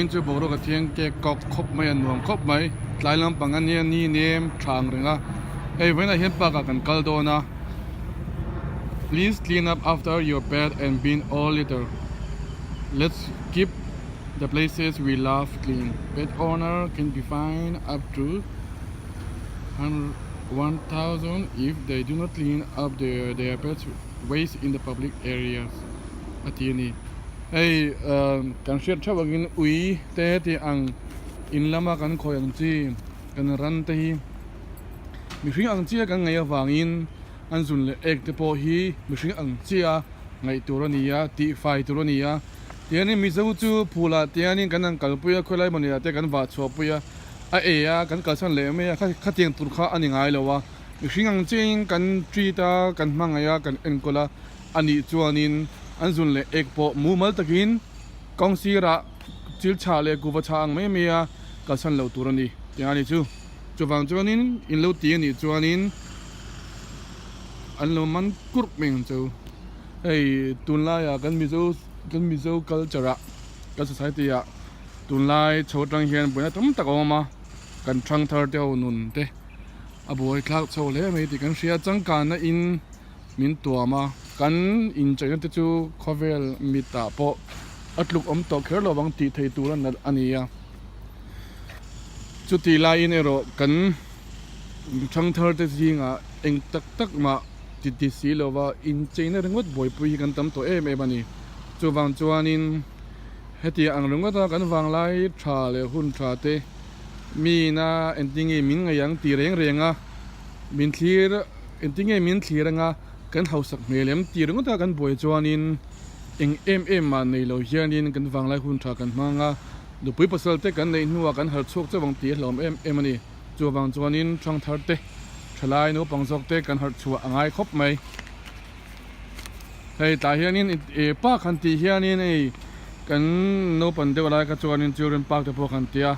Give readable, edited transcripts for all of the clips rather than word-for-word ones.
In chu boruak a thiang kek kawk khawp mai a nuam khawp mai tlai lampang a nia ni nem tha ang reng a hei vawiinah hian park ah kan kal dawn a please clean up after your pet and bin all litter let's keep the places we love clean pet owner can be fined up to 1000 if they do not clean up their pets waste in the public areas a ti a ni. Hei kan hriat theuh angin ui te tih ang in lama kan khawi ang chi kan ran te hi mihring ang chia kan ngaih avangin an zun leh ek te pawh hi mihring ang chia ngaih tur a ni a tih fai tur a ni a tihianin mizo chu phulah tihianin kan han kalpui a khawilai mawni ah te kan vah chhuah pui a a ei a kan kalsan leh mai a khatiang tur kha a ni ngai lo a mihring ang chiain kan treat a kan hmangaih a kan enkawl a. A nih chuanin an zun leh ek pawh mumal takin kawng sirah chil chhah leh kuva chhah ang mai mai a kalsan loh tur a ni tih a ni chu. Chuvang chuanin in lo ti a nih chuanin an lo man kurh mai ang chu. Hei tunlaiah kan Mizo kan Mizo culture ah kan society ah tunlai chho atang hian buaina tam tak a awm a, kan thangthar te ho nun te a buai thlak chho hle mai tih kan hria. Changkanna in. Min tuam a, kan incheina te chu khawvel mitah pawh a tluk awm tawh kher lo vang tih thei tur a nalh a ni a. Chuti laiin erawh kan thangthar te zingah eng tak tak mah ti ti si lova incheina ringawt buaipui hi kan tam tawh em em a ni. Chuvang chuanin heti ang ringawta kan vanglai tha leh hun tha te mina engtinge min ngaih ang ti reng reng a min thlir Engtinge min thlir anga kan hausak hmel em tih ringawt a kan buai chuanin eng em em mah nei lo hianin kan vanglai hun tha kan hmang a, nupui pasal te kan neih hnuah kan harh chhuak chauh ang tih a hlauhawm em em a ni. Chuvang chuanin thangthar te, thalai naupang zawk te kan harh chhuah a ngai khawp mai. Hei tlai hianin e park han tih hianin hei kan naupang deuh lai kha chuanin children park te pawh kan ti a,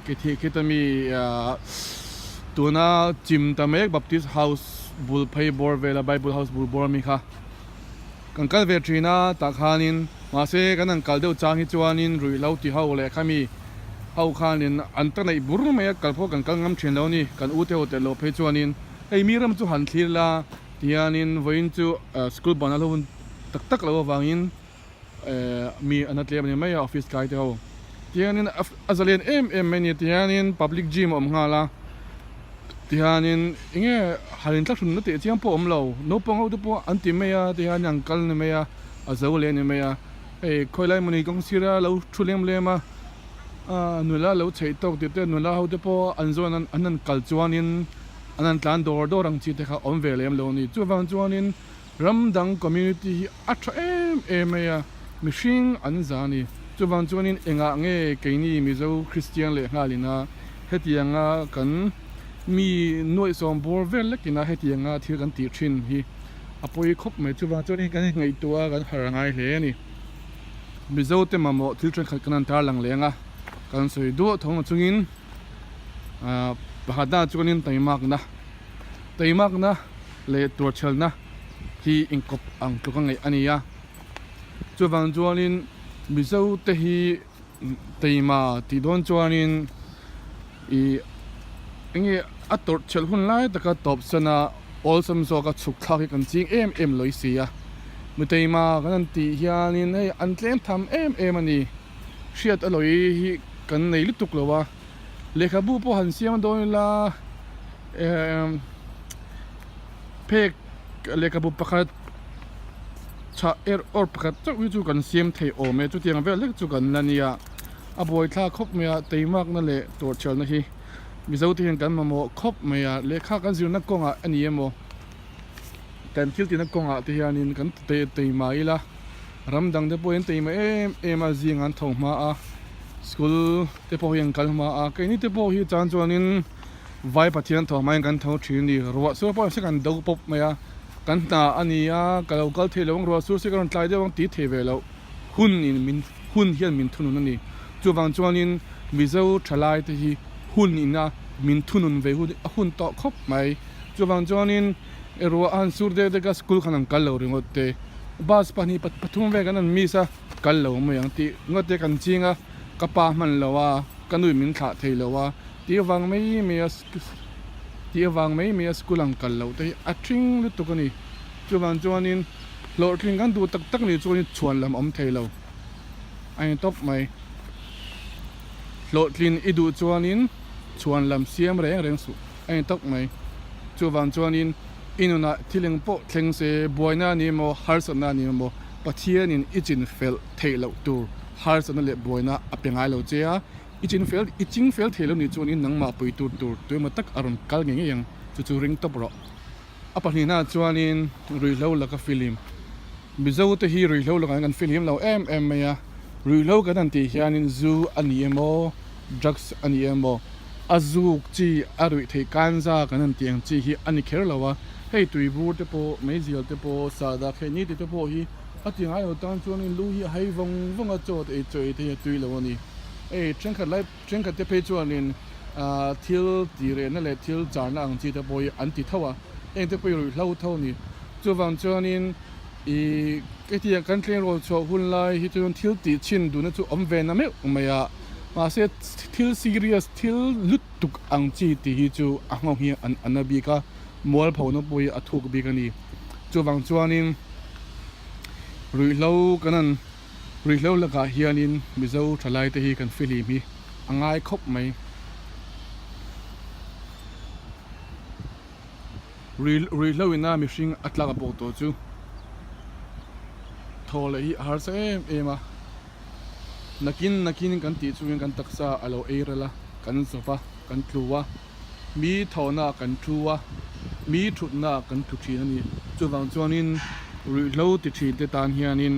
kithih khita mi ahh tuna chim ta mek baptist house bul phei bawr vela bible house bul bawr ami kha kan kal ve thin a tah khanin mahse kan han kal deuh chang hi chuanin ruihhlo ti ho leh khami ho khanin an ta neih bur mai a kal pawh kan kal ngam thin lo a ni kan u te ho telh loh phei chuanin hei mi ram chu han thlir la. Tihianin vawiin chu school ban a lo hun tak tak loh avangin mi an atlem a ni mai a office kai te ho. Tihianin a zalen em em mai a ni. Tihianin public gym a awm nghal a. Tihianin enge han inthlak hrun na teh chiang pawh a awm lo. Naupang ho te pawh an ti mai a tihianin an kal ni mai a a zo leh a ni mai a. Hei khawi lai mawni kawng sira lo thu lem lem a nula lo chheih tawk tih te nula ho te pawh an zawn an han kal chuanin An han tlan dawr dawr ang chi te kha awm ve lem lo a ni. Chuvang chuanin ram dang community hi a tha em em mai a, mihring an za a ni. Chuvang chuanin engah nge keini Mizo Kristian leh nghalina hetianga kan mi nuaihsawm bawr vel lekina hetianga thil kan tih thin hi a pawi khawp mai. Chuvang chuanin kan ngaihtuah a kan har a ngai hle a ni. Mizo te mamawh thil thenkhat kan han tarlang leng a, kan sawi duah thawng chungin. Pakhat ah chuanin taimakna taimakna leh tuarchhelna hi inkawp ang tluk a ngaih a ni a, chuvang chuanin Mizo te hi taima tih dawn chuanin ih enge a tawrh chhelh hun lai taka tawp sana awlsam zawka chhuk thlak hi kan ching em em lawi si a, mi taima kan han tih hianin hei an tlem tham em em a ni. Hriat a lawi hi kan nei lutuk lo a, lehkhabu pawh han siam dawn ila emm phek lehkhabu pakhat chhah er awr pakhat chauh hi chu kan siam thei awm e chutiang vel hlek chu kan la nia a buaithlak khawp mai a teimakna leh tawrhchhelna hi Mizo te hian kan mamawh khawp mai a lehkha kan zirna kawngah a ni emaw kan thil tihna kawngah te hianin kan teima ila. Ram dang te pawhin teima em em a zing an tho hma a, school te pawh hi an kal hma a, keini te pawh hi chan chuanin vai Pathian tho hmain kan tho thin a ni, ruah sur pawh se kan do pawp mai a, kan hna a ni a, ka lo kal thei lo ang ruah sur se ka rawn tlai deuh ang tih thei ve loh hun in min hun hian min thunun a ni, chuvang chuanin Mizo thalai te hi hun ina min thunun ve hun a hun tawh khawp mai, chuvang chuanin ruah a han sur dek dek a school khan an kal lo ringawt te. Bus pahnih pathum vel kan han miss a, kal lo mai ang tih ngawt te kan ching a. Ka pa hman lo a, ka nui min thlah thei lo a tih avang mai mai a tih avang mai mai a school ang kal loh te hi a thing lutuk a ni. Chuvang chuanin hlawhtling kan duh tak tak nih chuanin chhuan lam awm thei lo a ni tawp mai. Hlawhtlin i duh chuanin chhuan lam siam reng reng suh a ni tawp mai. Chuvang chuanin i nunah thil eng pawh thleng se buaina a ni emaw harsatna a ni emaw Pathianin i chin fel theih loh tur harsatna leh buaina a pe ngai lo che a, i chin fel i ching fel thei lo nih chuanin nangmah pui tur tur tuemaw tak a rawn kal ngei ngei ang chu chu ring tawp rawh. A pahnihna chuanin ruihhlo laka filim Mizo te hi ruihhlo lakah kan filim lo em em mai a, ruihhlo kan han tih hianin zu a ni emaw drugs a ni emaw a zuk chi a ruih theih kanza kan han tih ang chi hi a ni kher lo a, hei tuibur te pawh meizial te pawh sahdah kheih ni tih te pawh hi a ti ngai lo tan chuanin lu hi a hai vawng vawng a chaw te ei chaw ei te hi a tui lo a ni. Hei thenkhat lai thenkhat te phei chuanin ah thil tih rehna leh thil charna ang chi te pawh hi an ti tho a, heng te pawh hi ruihhlo tho a ni. Chuvang chuanin ih hetiang kan tlengrawl chhuah hun lai hi chuan thil tih chhin duhna chu awm ve na meuh mai a, mahse thil serious thil lut tuk ang chi tih hi chu a nghawng hi an an na bik a, mualphona pawh hi a thuk bik a ni. Chuvang chuanin ruihhlo kan han Ruihhlo lakah hianin Mizo thalaite hi kan fihlim hi a ngai khawp mai. Ruihhlo ina mihring a tlak a pawh tawh chu thaw leh hi a harsa em em a. Nakin nakin kan tih chungin kan taksa a lo ei ral a, kan zawp a, kan tlu a. Mi thawhna ah kan thu a, mi thutna ah kan thu thin a ni. Chuvang chuanin ruihhlo ti thin te tan hianin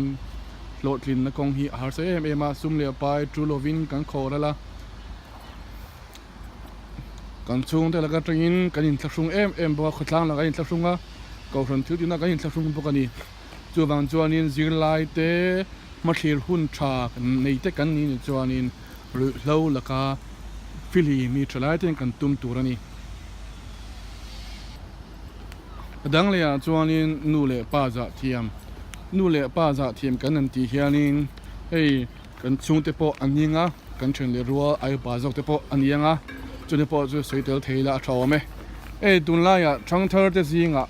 hlawhtlinna kawng hi a harsa em em a, sum leh pai tu lovin kan khaw ral a, kan chhungte laka tangin kan inthlahrung em em bawk a, khawtlang lakah an inthlahrung a, kohhran thil tinah kan inthlahrung bawk a ni. Chuvang chuanin zirlai te hmathlir hun tha nei te kan ni ni chuanin Ruihhlo laka fili mi tha lai ten kan tum tur a ni. A dang lehah chuanin nu leh pa zah thiam, nu leh pa zah thiam kan han tih hianin hei kan chhungte pawh an ning a, kan then leh rual ai upa zawk te pawh a ni ang a, chumi pawh chu sawi tel thei ila a tha awm e. Hei tunlaiah thangthar te zingah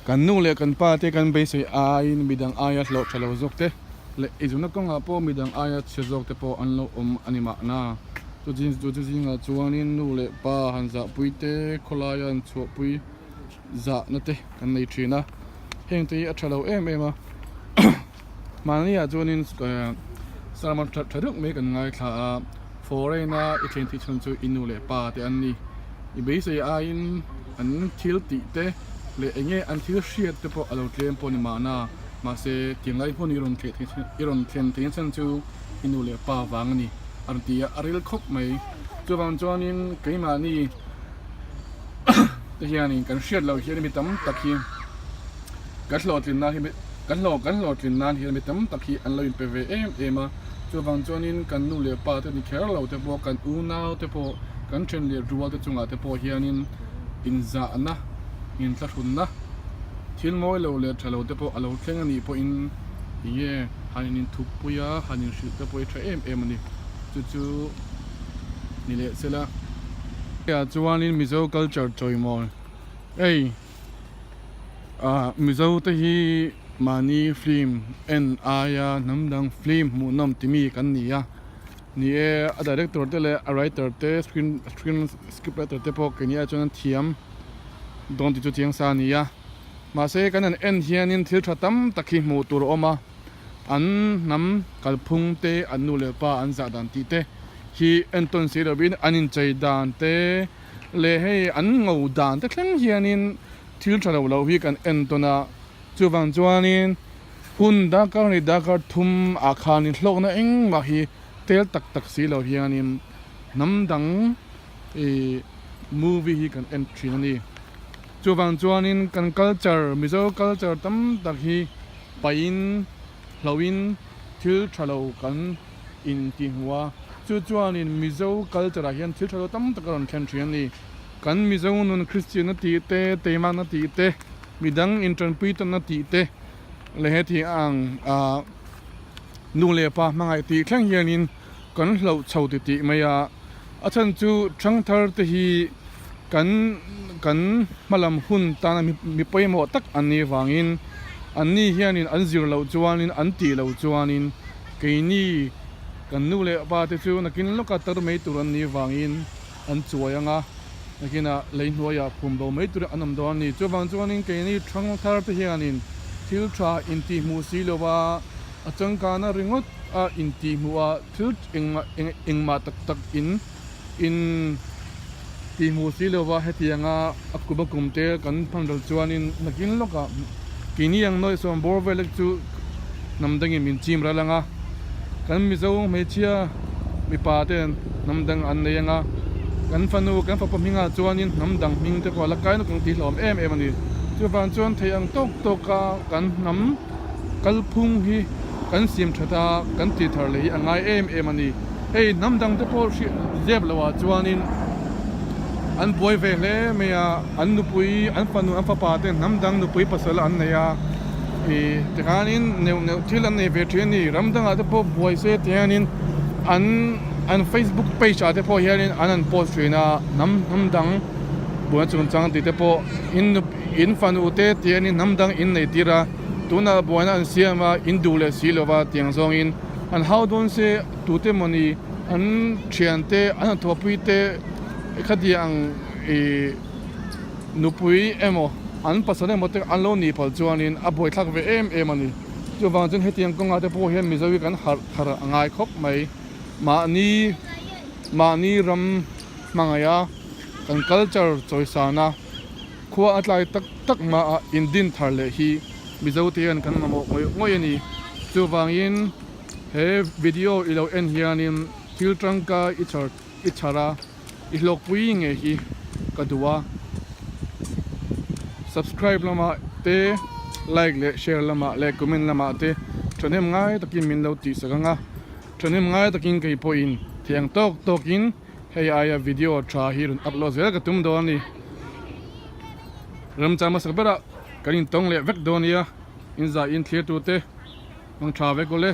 kan nu leh kan pa te kan beisei aiin midang aia hlawh tha lo zawk te, Leh eizawnna kawngah pawh midang aia chhe zawk te pawh an lo awm a ni mahna. Chu chu zingah chuanin nu leh pa han zahpui te, khawlaia han chhuahpui zahna te kan nei thin a. Heng te hi a tha lo em em a. Mahniah chuanin sermon tha tha deuh mai kan ngaithla a, foreign a i thlen thih chhan chu i nu leh pa te an ni. I beisei aiin an thil tih te leh eng nge an thil hriat te pawh a lo tlem pawh a ni mahna. Mahse, tiang lai hmun i rawn thleh theih i rawn thlen theih chhan chu i nu leh pa vang a ni a rawn ti a, a ril khawp mai. Chuvang chuanin keimahni te hianin kan hriat loh hian mi tam tak hi kan hlawhtlin nan hi kan hlawh kan hlawhtlin nan hian mi tam tak hi an lo inpe ve em em a. Chuvang chuanin kan nu leh pa te ni kher lo te pawh kan unau te pawh kan then leh rual te chungah te pawh hianin inzahna inthlahrunna Thil mawi lo leh tha lo te pawh a lo thleng a nih pawhin eng nge han in inthup pui a, han inhrilh te pawh hi tha em em a ni. Chu chu ni leh se la. Hei chuanin Mizo culture chawimawi hei ah Mizo te hi mahni film en aia hnam dang film hmuhnawm ti mi kan ni a. Ni e a director te leh a writer te screen screen script writer te pawh keini ah chuan an thiam. Dawn tih chu chiang sa a ni a, mahse kan han en hianin thil tha tam tak hi hmuh tur a awm a, an hnam kalphung te an nu leh pa an zah dan tih te hi entawn si lovin an inchei dan te leh hei an ngo dan te thleng hianin thil tha lo loh hi kan entawn a, chuvang chuanin hun darkar hnih darkar thum ah khanin hlawkna engmah hi tel tak tak si lo hianin hnam dang ih movie hi kan en thin a ni chuvang chuanin kan culture mizo culture tam tak hi pahin hlauhin thil tha lo kan intih hmuh a chu chuanin mizo culture ah hian thil tha lo tam tak a rawn thlen thin a ni kan mizo nun christian na tih te teimakna tih te midang intanpui tawnna tih te leh heti ang ah. Nu leh pa hmangaih tih thleng hianin kan hloh chho ti tih mai a, a chhan chu thangthar te hi kan kan hmalam hun tana mi pawimawh tak an nih vangin an ni hianin an zir loh chuanin an tih loh chuanin keini kan nu leh pa te chu nakin lawka tar mai tur an nih vangin an chuai ang a, nakinah lei hnuaiah phum bo mai tur an awm dawn a ni. Chuvang chuanin keini thangthar te hianin thil tha intihhmuh si lova a changkana ringawt a intihhmuh a thil engmah engmah tak tak in in tihhmuh si lova hetianga a kum a kum te kan hman ral chuanin nakin lawkah keini ang nawi sawm bawr vel chu hnam dangin min chim ral ang a, kan Mizo hmeichhia mipa te hnam dang an nei ang a, kan fanu kan fapa hmingah chuanin hnam dang hming te pawh a la kai nawk ang tih hlauhawm em em a ni. Chuvang chuan theih ang tawk tawka kan hnam kalphung hi kan siam that a, kan tih thar leh hi a ngai em em a ni. Hei hnam dang te pawh hriat zep loh ah chuanin an buai ve hle mai a, an nupui an fanu an fapa te hnam dang nupui pasal an nei a, ih tikhanin neuh neuh thil an nei ve thin a ni. Ram dangah te pawh buai se ti hianin an an facebook page ah te pawh hianin an han post thin a, hnam hnam dang buaina chungchang tih te pawh in in fanu te ti hianin hnam dang in nei tir a, tunah buaina an siam a in duh leh si lova tiang zawngin an hau dawn se. Tute mawni an thiante an hnathawhpui te khatiang ang ih nupui emaw an pasal emaw te an lo nih phal chuanin a buaithlak ve em em a ni. Chuvang chuan hetiang kawngah te pawh hian Mizo hi kan harh thar a ngai khawp mai. Mahni mahni ram hmangaih a kan culture chawisana khua a tlai tak tak hmaah indin thar leh hi Mizo te hian kan mamawh ngawih ngawih a ni. Chuvangin. He video i lo en hianin thil tangka i chhar i chhar a, i hlawkpui ngei hi ka duh a. Subscribe lamah te, like leh share lamah leh comment lamah te thahnem ngai takin min lo tihsak ang a, thahnem ngai takin kei pawhin thiang tawk tawkin hei aia video tha hi rawn upload zel ka tum dawn a ni. Ramchang hmasa berah kan intawng leh vek dawn nia, inzah in thlir tute. Mang tha vek aw le.